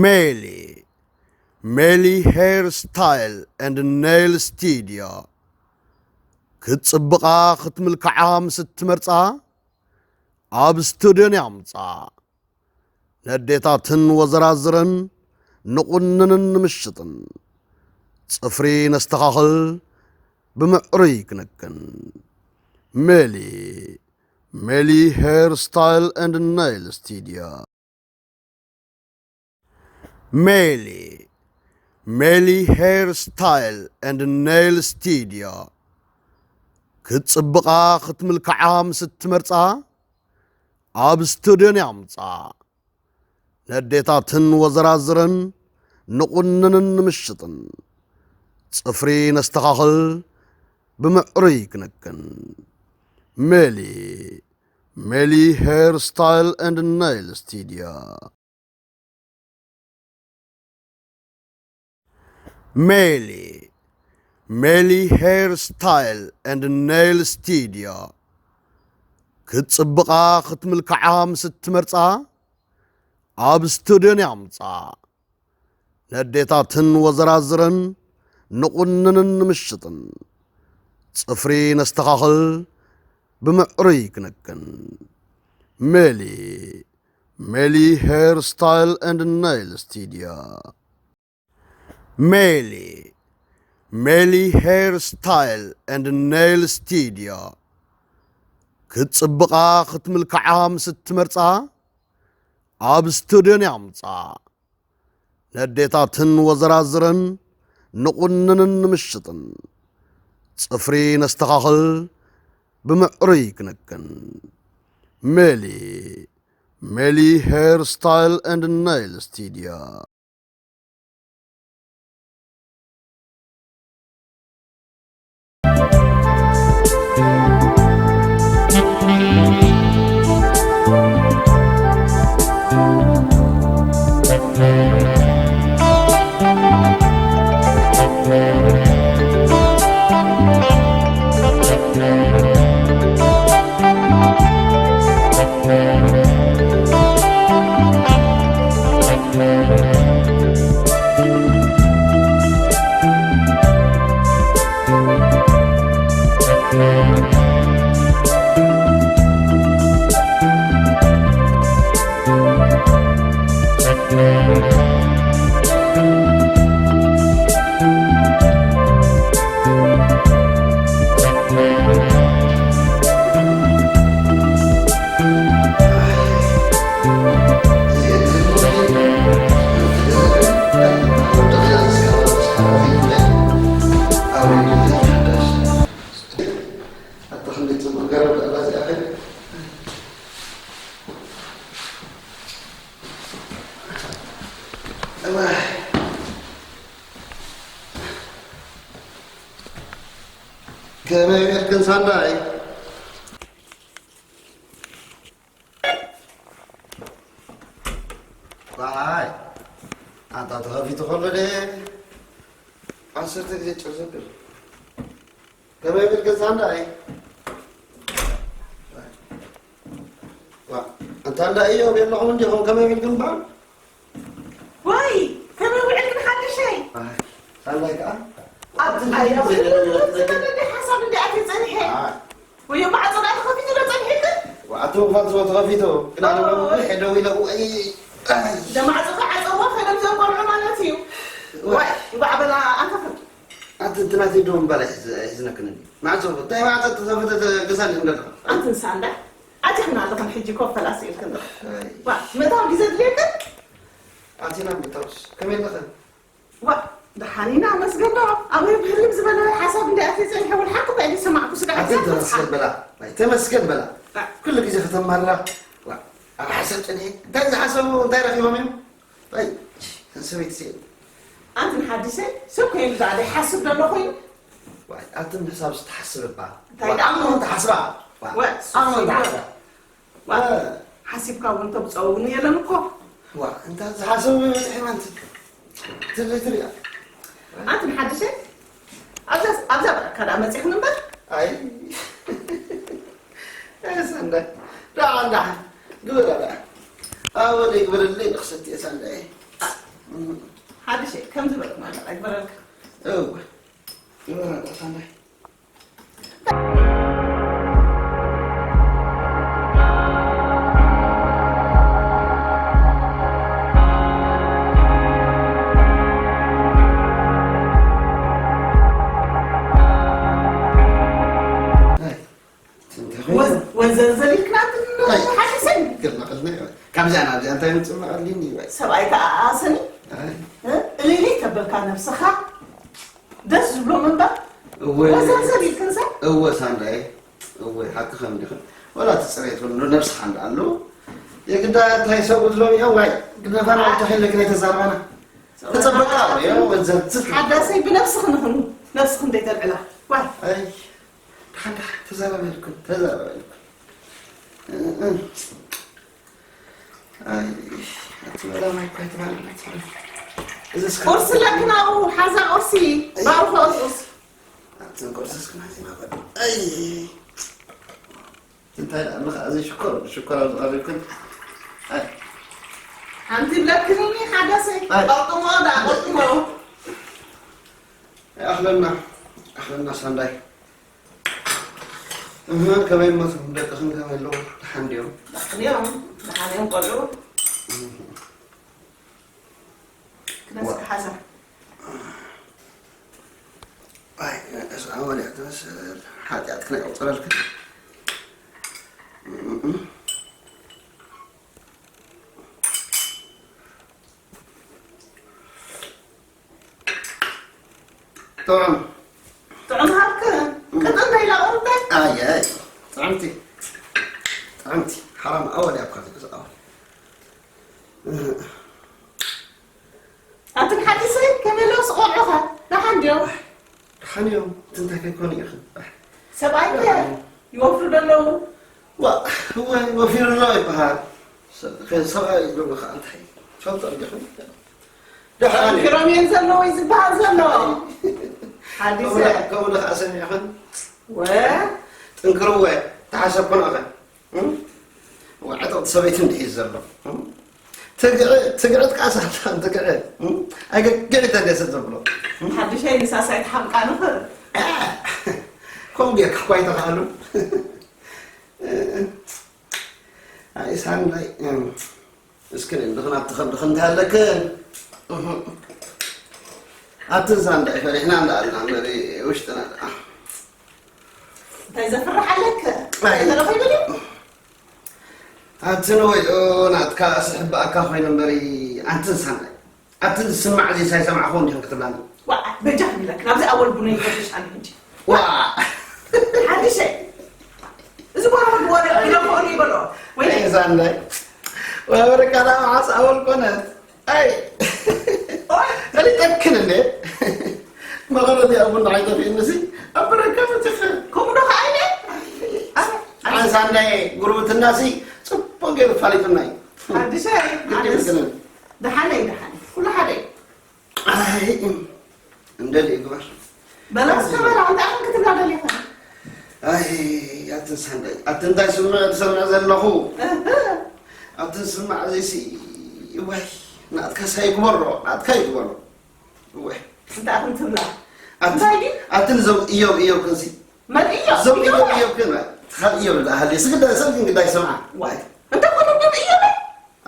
ሜሊ፣ ሜሊ ሄር ስታይል ኤንድ ኔይል ስቱድዮ። ክትጽብቓ ክትምልክዓ ምስ እትመርጻ፣ ኣብ ስቱድዮን ያምጻ። ነዴታትን ወዘራዝረን ንቑንንን ንምሽጥን። ጽፍሪ ነስተኻኽል፣ ብምዕሩይ ክንክን። ሜሊ፣ ሜሊ ሄር ስታይል ኤንድ ኔይል ስቱድዮ። ሜሊ፣ ሜሊ ሄር ስታይል ኤንድ ኔይል ስቱድዮ። ክትጽብቓ ክትምልክዓ ምስ እትመርጻ፣ ኣብ ስቱድዮን ያምጻ። ነዴታትን ወዘራዝረን ንቑንንን ንምሽጥን። ጽፍሪ ነስተኻኽል፣ ብምዕሩይ ክንክን። ሜሊ፣ ሜሊ ሄር ስታይል ኤንድ ኔይል ስቱድዮ። ሜሊ፣ ሜሊ ሄር ስታይል ኤንድ ኔይል ስቱድዮ። ክትጽብቓ ክትምልክዓ ምስ እትመርጻ፣ ኣብ ስቱድዮን ያምጻ። ነዴታትን ወዘራዝረን ንቑንንን ንምሽጥን። ጽፍሪ ነስተኻኽል፣ ብምዕሩይ ክንክን። ሜሊ፣ ሜሊ ሄር ስታይል ኤንድ ኔይል ስቱድዮ። ሜሊ፣ ሜሊ ሄር ስታይል ኤንድ ኔይል ስቱድዮ። ክትጽብቓ ክትምልክዓ ምስ እትመርጻ፣ ኣብ ስቱድዮን ያምጻ። ነዴታትን ወዘራዝረን ንቑንንን ንምሽጥን። ጽፍሪ ነስተኻኽል፣ ብምዕሩይ ክንክን። ሜሊ፣ ሜሊ ሄር ስታይል ኤንድ ኔይል ስቱድዮ። ከመይ ጌርክን ሳንዳይ? ዋይ፣ ኣንታ ተኸፊቱ ከሎ ደ ዓሰርተ ግዜ ጭር ዘብል። ከመይ ብል ገዛ እንዳይ? ዋ፣ ኣንታ እንዳ እዮም የለኹም እንዲኹም ከመይ ብል ግንባር? ወይ፣ ከመይ ውዕል ግን ሓድሸይ? ኣይ፣ ሳንዳይ ከኣ? ኣብ ኣያ ዝመደደ ሓሳብ እንዲ ኣትዩ ጸኒሐ። ኣይ። ወዮ ማዕጾ ደኣ ተኸፊቱ ዶ ጸኒሕክን? ወኣቶ ፋንትሮ ተኸፊቱ። ግን ኣነ ኦ። ደው ኢለ፣ ደው ኢለ፣ ወይ፣ ኣይ። ደማዕጾ ከዓጸዎ ከይዶም ዘንቆልዑ ማለት እዩ። ወይ። ወይ፣ ይባዕ በላ ኣንተ ፈቱ። ኣቲ እቲ ናተይ ዶ እምበለ ሒዝ-፣ ሒዝነክን እንዲ። ማዕጾ፣ እንታይ ማዕጾ ተኸፊተ ተገሳኒ እንደለኹ? ኣንቲ ንሳ እንዳ፣ ኣቲኽና ኣለኽን ሕጂ ኮፍ ፈላሲ ኢልክን ዶ? ኣይ። ዋ፣ ምእታው ግዜ ድልየክን? ኣቲና ምእታውስ፣ ከመይ ኣለኽን? ዋ፣ ደሓን ኢና፣ መስገን ዶ? ኣበይ ብህልም ዝበለ ሓሳብ እንዲ ኣትየ ጸኒሐ፣ ወልሓኩ በእሊ ሰማዕኩ፣ ስጋዕ ኣቲ ሓሳብ ተመስገን በላ። ኣይ፣ ተመስገን በላ። ዋ። ኩሉ ግዜ ከተማርራ። ዋ፣ ኣብ ሓሳብ ጸኒሐ። እንታይ ዝሓሰቡ፣ እንታይ ረኺቦም እዮም? ኣይ፣ ሰበይቲ ስኢን። ኣንቲ ንሓዲሰ ሰብ ኮይኑ ደኣ ዘይሓስብ ዘሎ ኮይኑ። ዋይ፣ ኣንቲ ምሕሳብ ዝተሓስብ እባ። እንታይ ደኣ? ኣቕልኹም ተሓስባ። ዋ፣ ወ-፣ ኣቕልኹም ተሓስባ። ዋ፣ ወ-፣ ሓሲብካ እውን ተብፀው እውን የለን እኮ። ዋ፣ እንታ ዝሓሰቡ ይበፅሕ ማንቲ። ትሪ፣ ትሪ። ኣንቲ ንሓዲሰ ኣብዛ፣ ኣብዛ በረካ ደኣ መፂኹም እምበር። ኣይ። ኣይ፣ ሰንዳይ። ደሓን፣ ደሓን። ግበራ ደኣ። ኣወለይ ግበረለይ ንኽሰቲ እየ ሰንዳይ። ሓድሽ ከም ዝበልኩ ማለት ኣይግበረልካ። እወ። ይበረልካ ሳንዳይ። ኣይ፣ እንታይ ኮይኑ? ወዝ-፣ ወዘልዘል ኢልክና ኣይ። ሓድሽ ሰብ። ግርማ ቀልድና እዩ። ካብዚኣ ናብዚኣ እንታይ ምፅእ መቐሊኒ እዩ? ሰብኣይ ተኣኣሰኒ። ኣይ። እ? እልልይ ተበልካ ነብስኻ። ደስ ዝብሎም እምበር እወ። ወዘልዘል ኢልክንሰ? እወ ሳንዳይ፣ እወ፣ ሓቅኽን ዲኽን። ወላ እቲ ፅሬት እውን ነብስኻ እንዳ ኣሎ፣ የግዳ እንታይ ሰብኡት ሎሚ እዮም፣ ዋይ፣ ግደፋና፣ ተኺለክን ኣይተዛርባና። ተፀበቃ፣ እዮ፣ ወዘልዝል። ሓዳሰይ ብነብስኽን ኹኑ፣ ነብስኽን ዘይተልዕላ። ዋይ። ኣይ፣ ደሓን፣ ደሓን፣ ተዛረበልኩም፣ ተዛረበልኩም። እ፣ እ። ኣይ፣ ኣቲ በላ ማይ እኮ ኣይትበላን፣ ኣይትበላን። እዚ እስከ ቁርሲ ለክናው ሓዛ ቁርሲ፣ ባርኾ ቁርሲ። ኣቲ ቁርሲ እስከ ናዚ ማይ በል። ኣይ፣ እንታይ ደኣ፣ ኣምልኽ፣ እዚ ሽኮር፣ ሽኮር ኣብዚ ቀሪብክን። ኣይ። ሓንቲ ብለክኒ ሓዳሰይ፣ ኣይ። ቀጥሞ ደኣ፣ ቀጥሞ። ኣኽለና፣ ኣኽለና ሳንዳይ። እህ፣ ከመይ እሞ ደቅኽን ከመይ ኣለዉ? ደሓን ድዮም? ደሓን እዮም፣ ደሓን እዮም ቆልዑ። እህ። ክነስካ ሓሳ። ኣይ፣ እዛ ወዲያ ትመስል ሓጢኣት ክነይ ኣውፅረልክን። እህ። ጥዑም። ጥዑም ሃብክ። ቅጥን ደይላ ቁርጠ። ኣየ፣ ጥዕምቲ። ጥዕምቲ። ሓራም ኣወል ያብካ ዝግዝ ኣወል። ኣትን ሓዲሰይ ከመይ ኣለውስ ቆልዑኸ? ደሓን ድዮም? ደሓን እዮም። እቲ እንታይ ከይኮኑ ኢኽን? ሰብኣይከ ይወፍሩ ዶ ኣለዉ? ዋ፣ እወ፣ ወፊሩ ኣሎ ይበሃል። ሰ-፣ ከ-፣ ሰብኣይ ይብሉ ከዓ እንታይ? ትፈልጦ እንዲኹም? ደሓን እዩ። ጠንኪሮም እዮም ዘለዉ እዩ ዝበሃል ዘሎ። ሓዲሰ። ከምኡ ለ-፣ ከምኡ ለ ከዓ ሰሚዕኽን? ወ? ጥንክርወ፣ ተሓሰብኩን ኣኸ። እም? ወ፣ ዕጥቕቲ ሰበይቲ እንዲህ እዩ ዘሎ። እም? ትግዒ-፣ ትግዒት ከዓ ሳልሳን ትግዒ። እም? ኣይገግዒት እንደ ሰብ ዘብሎ። እም? ሓድሸይ ንሳሳይ ተሓምቃ ንኽር። ከምኡ ጌርካ እኳ ኣይተኽኣሉን። ኣይ ሳንዳይ፣ እም፣ እስኪ ንድኽን ኣብቲ ከብድኽን እንታይ ኣለክን? እህ። ኣብቲ ሳንዳይ ፈሪሕና እንዳኣልና እምበሪ ውሽጥና ደኣ። እንታይ ዘፍርሕ ኣለክ? ኣይ። ተረኺቡ ድዩ? ኣቲ ንወይኦ ናትካ ስሕባእካ ኮይኑ እምበሪ፣ ኣንትን ሳንዳይ። ኣቲ ዝስማዕ እዚ ሳይሰማዕኹ እንዲኹም ክትብላኒ። ዋእ፣ በጃ ክብለክ፣ ናብዚ ኣወል ቡነይ ይፈትሽ ኣነ ሕጂ። ዋእ። ሓድሸይ። እዚ ወረ ወዲ ወረ ኢለ ክኾኑ ይበሎ። ወይ ኣይ፣ ዛንዳይ። ወበረካ ዳ መዓስ ኣወል ኮነት? ኣይ። ኦይ። ፈሊጠክን እንዴ? መቐረት እያ ቡና ኣይጠፊእንሲ፣ ኣብ በረካ መፂኸ። ከምኡ ዶ ከዓይነ? ኣይ፣ ኣይ፣ ዛንዳይ፣ ጉርብትናሲ፣ ፅቡቅ ገይሩ ፋሊጡና እዩ። ሓድሸይ፣ ግዲ ሓድሽ። ይብልክንን። ደሓነይ፣ ደሓነይ። ኩሉ ሓደ እዩ። ኣይ፣ እም፣ እንደሊ ግበር። በላ፣ እስከ በላ፣ እንታይ ኢኹም ክትብላ ደሊኹም? ኣይ፣ ኣትን ሳንዳይ፣ ኣቲ እንታይ ስምዕ ዝሰምዕ ዘለኹ? እህ። ኣትን ስማዕ እዚሲ፣ እዋይ፣ ናትካስ ኣይግበሮ፣ ናትካ ይግበሮ። እዋይ። እንታይ ኢኹም ትብላ? ኣቲ-፣ እንታይ ድዩ? ኣትን እዞም እዮም፣ እዮም ክንሲ። መን እዮም? እዞም እዮም፣ እዮም? እዮም ክን፣ ትኻል እዮም ዝኣሃሊ፣ ስግዳ፣ ሰብ ግን ግዳይ ሰምዓ። ዋይ። እንታይ ኮኑ ግን እዮም?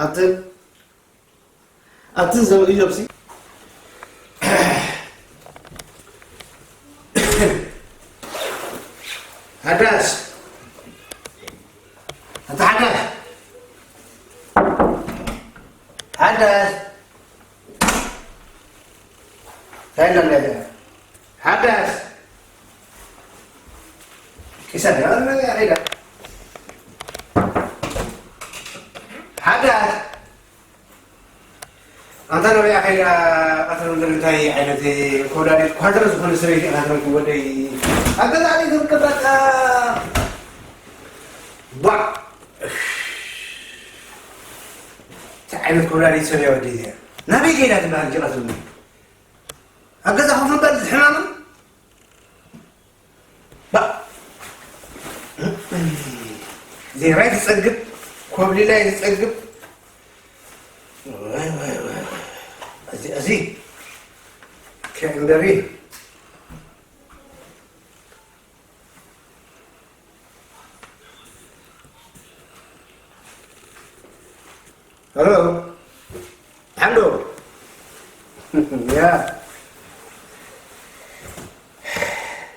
ኣትን ኣትን ዘርኢ ዮብሲ። ሓዳስ። ኣታ ሓዳስ። ሓዳስ። እንታይ ኢላ? ሓዳስ። ኪሳ ደራ ደራ ኢላ። ሓዳስ። ኣንታ ናበይ ከይዳ ቀትሪ ምድሪ እንታይ ዓይነት ኮዳሪት ኳድረ ዝኾነ ሰበይቲ ኢኻ ትረክብ ወደይ? ኣብ ገዛ ቤት ዝርከብ በቃ ቧዕ። እንታይ ዓይነት ኮዳሪት ሰብ እያ ወደይ እዚኣ? ናበይ ከይዳ ትበሃል እጂ ቀትሪ ምድሪ? ኣብ ገዛ ኮፍ ምባል ዝሕማምን ባ-፣ ዜራይ ትጸግብ፣ ኮብሊላይ ትጸግብ። ወይ፣ ወይ፣ ወይ፣ ወይ። እዚ፣ እዚ፣ ከእንደሪ። ሄሎ። ሓንዶ። ያ።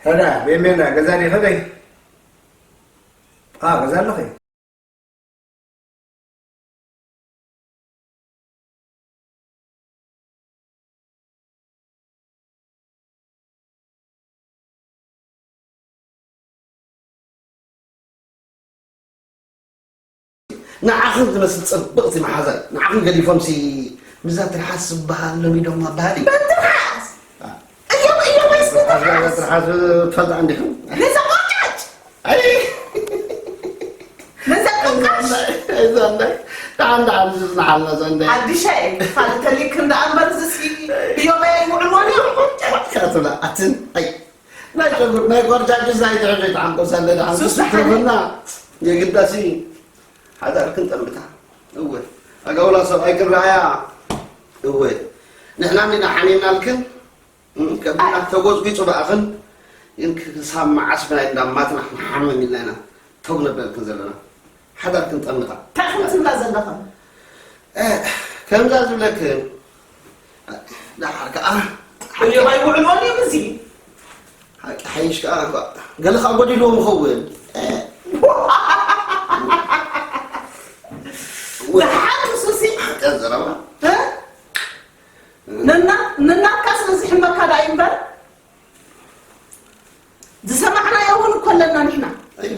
ሄዳ፣ ቤሜና፣ ገዛ ዲኸ ደይ? አ፣ ገዛ ኣለኺ? ንዓኽን ዝመስል ጽብቕቲ መሓዛይ፣ ንዓኽን ገዲፎምሲ ምስዛ ትርሓስ ዝበሃል ለሚዶማ በሃሊ። በትርሓስ? አ። እዮም፣ እዮም ወይስ በትርሓስ? በትርሓስ ትፈልጣ እንዲኹም? ነዛ ቆርጫጭ! ኣይ! ነዛ ቆርጫጭ! እዛ እንዳ-፣ ደሓን፣ ደሓን ዝጽናሓልና እዛ እንዳ-፣ ሓድሻ እየ። ካልእ ተሊክን ደኣ እምበር፣ ዝሲ ብዮመይ ኣይውዕልዎን እዮም። ቆርጫጭ ከኣ ትብላ፣ ኣትን፣ ኣይ! ናይ ጨጉር፣ ናይ ቆርጫጭ ናይ ትሕቲ ተዓንቆ ሳለ ደኣ ሱስ ደሓን። ትብልና፣ የግዳሲ ሓዳር ክንጠምታ። እወ፣ ኣጋውላ ሰብኣይ ክረኣያ። እወ፣ ንሕና እንዲና ሓሚምናልክን፣ እም፣ ከቢድና ኣይ። ተጎዝጒጹ ብኣኽን፣ ግን ክሳብ መዓስ ብናይ እንዳማትና ክንሓምም ኢልና ኢና ተው ነብለልክን ዘለና። ሓዳር ክንጠምታ። እንታይ ኢኹም ትብላ ዘለኹም? እ፣ ከምዛ ዝብለክን፣ ደሓር ከኣ እዮም ኣይውዕልዎን እዮም እዚ። ሓቂ ሓይሽ ከኣ እኳ ገለ ከኣ ጎዲልዎም ይኸውን። ደሓር ንሱሲ። ሓቂ ዘረባ። እ? ነና-፣ ነናትካ ስለ ዝሕመካ ደኣ እዩ እምበር፣ ዝሰማዕናዮ እውን እኮ ኣለና ንሕና።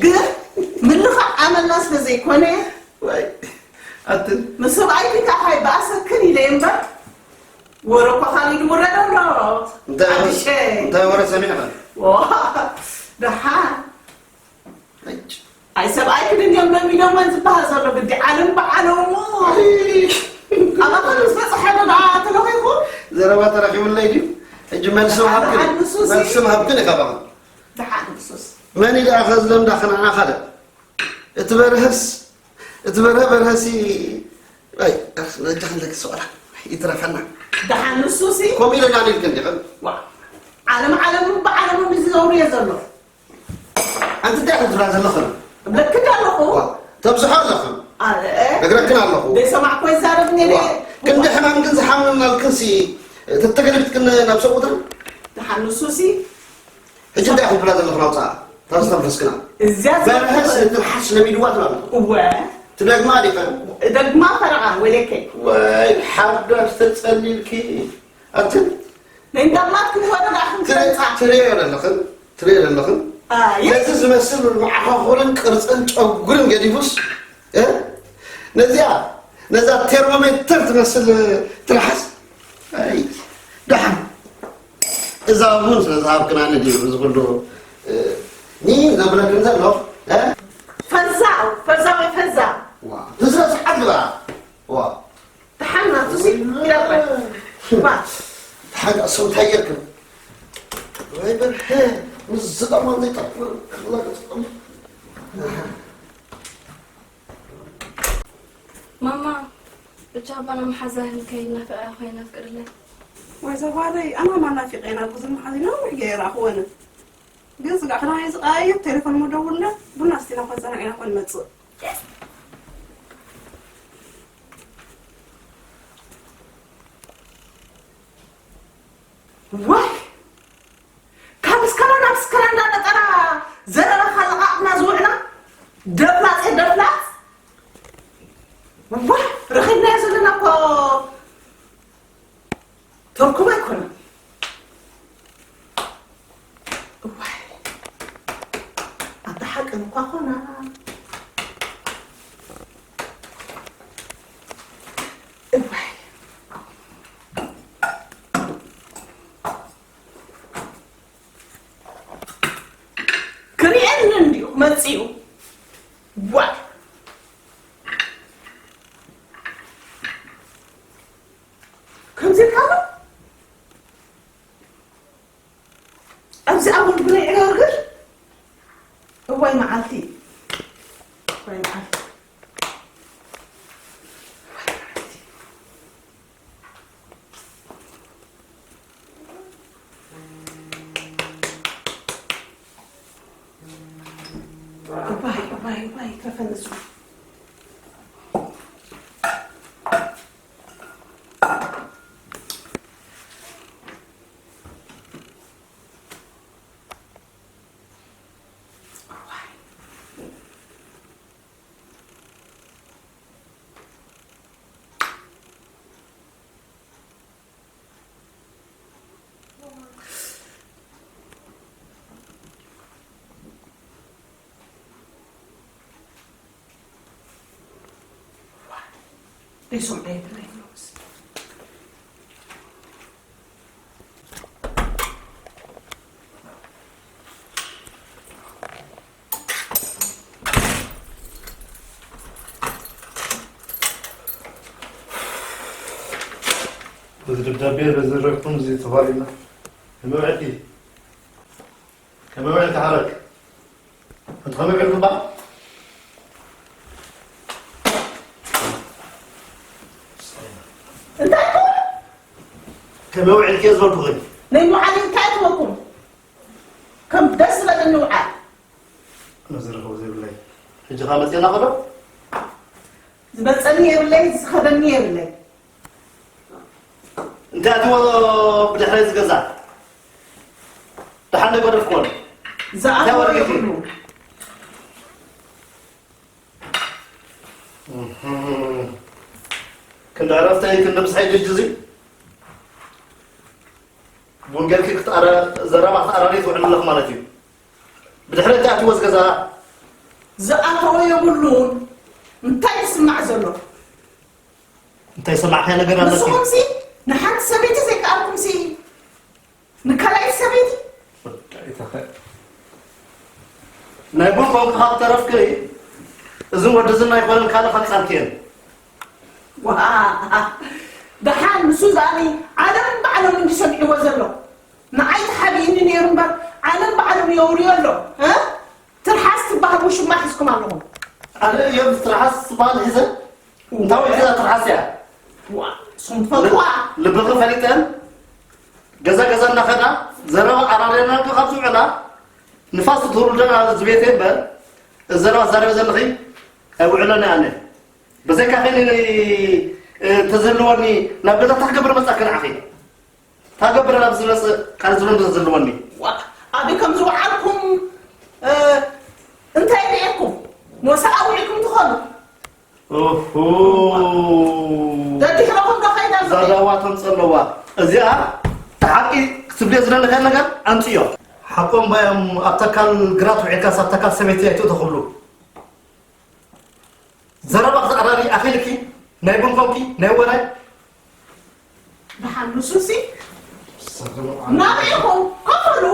ግን ምልኻዕ ኣመልና ስለ ዘይኮነ፣ ወይ፣ ኣትን። ምስ ሰብኣይኪ ከኣ ካይበኣሰክን ኢለ እምበር፣ ወረ እኮ ካልእ ድውረድ ኣሎ። እንታይ ወረ፣ ኣዲሸ። እንታይ ወረ ሰሚዕኻ? ዋ፣ ደሓን። ኣይ፣ ኣይ፣ ሰብኣይ ክድንዮም ለሚዶመን ዝበሃል ዘሎ ግዲ ዓለም ብዓለሙ። ኣይ። ኣባኻ ምስ በጽሐ ዶ ደኣ ተለኺኹ? ዘረባ ተረኺቡለይ ድዩ? ሕጂ መልሲ ደሓን፣ ምሃብክን፣ ደሓን ንሱሲ። መልሲ ምሃብክን ኢኻ ባኻ። ደሓን ንሱስ። መን እዩ ደኣ ከዝለምዳ ክንዓ ካልእ? እቲ በርሀስ፣ እቲ በርሀ በርሀሲ፣ ኣይ፣ ኣኽ፣ ነጃ ክንለግስ ዋላ ይትረፈና። ደሓን ንሱሲ። ከምኡ ኢለና ኒልክን ዲኽን? ዋ፣ ዓለም ዓለም ብዓለሙ ምስ ዝዘውር እየ ዘሎ። ኣንቲ እንታይ ክትብላ ዘለኽን? እብለክን ኣለኹ። ዋ፣ ተብዝሖ ኣለኽን። ኣረ። ነግረክን ኣለኹ። ዘይሰማዕኩ ይዛረብ ነይረ። ዋ፣ ክንዲ ሕማም ግን ዝሓመምናልክንሲ፣ ተተገሊብትክን ናብ ሰብኡትን? ደሓን ንሱሲ። ሕጂ እንታይ ክትብላ ዘለኽን ኣውፅኣ? ታስተንፈስክና። እዚኣ በርሀስ ዘ- ንትርሓስ ለሚድዋ ትብላ ኣለኹ። እወ። ትደግማ ዲኽን? ደግማ ፈረቓ ወይለከይ። ወይ ሓዳር ተጸሊልኪ። ኣትን? ናይ እንዳማት ክንወረ ደኣ ትሪ-፣ ክንጸንጻ። ትሪኦ ዘለኽን? ትሪኦ ዘለኽን? ኣየ። ነዚ ዝመስል መዓኻኹርን ቅርጽን ጨጉርን ገዲፉስ፣ እ? ነዚኣ፣ ነዛ ቴርሞሜተር ትመስል ትርሓስ? ኣይ፣ ደሓን። እዛ እውን ስለ ዝሃብክናኒ ድዩ እዚ ኩሉ፣ እ፣ ኒ ዘብለክን ዘሎ? እ? ፈዛው፣ ፈዛው፣ ፈዛው። ዋ፣ ትስረ ሰዓት ግባ። ዋ። ደሓን ናቱሲ ይደርበ። ባ። ደሓን እሶም እንታይ ጌርክን? ወይ በርሀ፣ ምስ ዝጠቕሞም ዘይጠቕሞም ክላገጽ። ማማ፣ ብቻ ባና መሓዛ ህልከይ ናፍቀ ኮይና ፍቅርለ። ወይ ዘጓለይ፣ ኣና ማና ፊቀና ብዙ መሓዚ ነዊሕ ገይራ ክወነ። ግን ስጋዕ ክዳን ዝቀያየር ቴሌፎን መደውልና ቡና ስቲና ኮዘና ኢና ኮን መጽእ። ዋይ! ካብ እስከላ ናብ እስከላ እንዳነጠራ ዘረባ ካለቓቕና ዝውዕላ ደፍላጽ ደፍላጽ። ዋይ! ረኺብናዮ ዘለና እኮ ተርኩብ ኣይኮነን። እዋይ፣ ኣታ ሓቅን እኳ ኮና። እዋይ። ክርእየኒ እንዲዩ መጺኡ። ዋይ። ከምዚ ኢልካ ዶ? ኣብዚ ኣወል ብለይ ዕገርግር። እዋይ መዓልቲ። እዋይ መዓልቲ። እዋይ መዓልቲ። ኣይዋ ይትረፈኒ እሱ። ደይሶም ኣይብለይ ሎምስ። በዚ ደብዳቤ በዚ ረብኩም እዚ ተባሪና። ከመይ ውዕልኪ? ከመይ ውዕልኪ ሓረግ? ኣንቲ ከመይ ውዕልኪ እባ? እንታይ ትብሉ? ከመይ ውዕልኪ እየ ዝበልኩኺ። ናይ ምውዓል እንታይ ትበኩም? ከም ደስ ዝበለኒ ውዓል። መዘረኸቡ ዘይብለይ። ሕጂ ኸኣ መፅኤና ኸዶ? ዝመፀኒ የብለይ፣ ዝኸደኒ የብለይ። እንታይ ኣትዎ ብድሕረይ ዝገዛ? ደሓን ዶ ይገደፍክዎን? እንታይ ዝኣትዎ ወሪድኪ? የብሉ። እህ። ክንዲ ዕረፍተይ፣ ክንዲ ምሳሐይ ድጅ እዚ ቡን ጌርኪ ክትኣረ-፣ ዘረባ ክትኣራሪ ትውዕሊ ኣለኹ ማለት እዩ። ብድሕረይ እንታይ ኣትዎ ዝገዛ? ዝኣተወ የብሉን። እንታይ ይስማዕ ዘሎ? እንታይ ዝሰማዕካዮ ነገር ኣለኪ? ንስኹምሲ ንሓንቲ ሰበይቲ ዘይከኣልኩምሲ ንካልኣይቲ ሰበይቲ? ወዳኢታኸ። ናይ ቡን ኮንካ ካብ ተረፍኪ፣ እዝን ወዲ ዝና ኣይኮነን ካልእ ከምጻልኪ እየን። ዋ፣ ደሓን ንሱ ዝኣኒ ዓለም ባዕሎም እንዲ ሰሚዕዎ ዘሎ። ንዓይ ተሓቢእኒ ነይሩ እምበር ዓለም ባዕሎም የውርዮ ኣሎ። እ? ትርሓስ ትበሃል ውሽማ ሒዝኩም ኣለኹም። ኣነ እዮም ትርሓስ ትበሃል ሒዘ? እንታይ ወይ ሒዛ ትርሓስ እያ? ዋ፣ እሱም ትፈልጥዋ። ልብኺ ፈሊጠን ገዛ ገዛ እናኸዳ ዘረባ ኣራርየና ካብ ዝውዕላ ንፋስ ትውርደና ኣብዚ ቤት እምበር ዘረባ ትዛረቢ ዘለኺ ኣይውዕሎን እየ ኣነ። ብዘይካ ኸይኒ፣ እ፣ ተዝህልወኒ ናብ ገዛ እንታይ ክገብር መጻእኪ ንዓኺ? ታገብረ ናብ ዝመጽእ ካልእ ዝብሎ እንዶ ዘለወኒ። ዋ፣ ኣበይ ከም ዝወዓልኩም፣ እ፣ እንታይ ርኤኩም? ሞሳ ኣውዒልኩም ትኾኑ? ኦሆ። ደድሕረኹም ዶ ኸይዳ እዛ ኣለኹ? ዳዋ ተምጽእ ኣለዋ። እዚኣ እቲ ሓቂ ክትብልዮ ዝደለኻዮ ነገር ኣምጽዮ። ሓቆም ባዮም ኣብ ተካል ግራት ውዒልካስ ኣብ ተካል ሰበይቲ ኣይትእቶ ክብሉ። ዘረባ ክትኣራሪ ኣኺልኪ ናይ ቡን ኮንኪ ናይ ወረ። ደሓን ንሱሲ ናበይ ኢኹም? ከፈሉ፣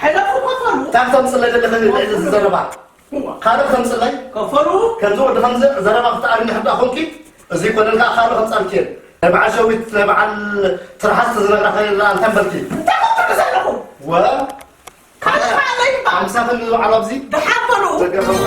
ሕለፉ ከፈሉ። እንታይ ክተምፅለይ ዘለኺ ልዕሊ እዚ ዘረባ? እዋ። ካልእ ክተምፅለይ? ከፈሉ። ከምዚ ወዲ ከምዚ ዘረባ ክትኣሪ እንድሕር ደኣ ኮንኪ፣ እዚ ይኮነን ከዓ ካልእ ከምፃልኪ እየ። ናይ በዓል ሸዊት፣ ናይ በዓል ትርሓስ ተዝነግራ ከይላ እንታይ በልኪ? እንታይ ክትብሉ ዘለኹም? ወ? ካልእ ከዓ ኣለይ እባ። ሓምሳ ከም ዝበዓሉ ኣብዚ? ደሓን በሉ። ደገ ከም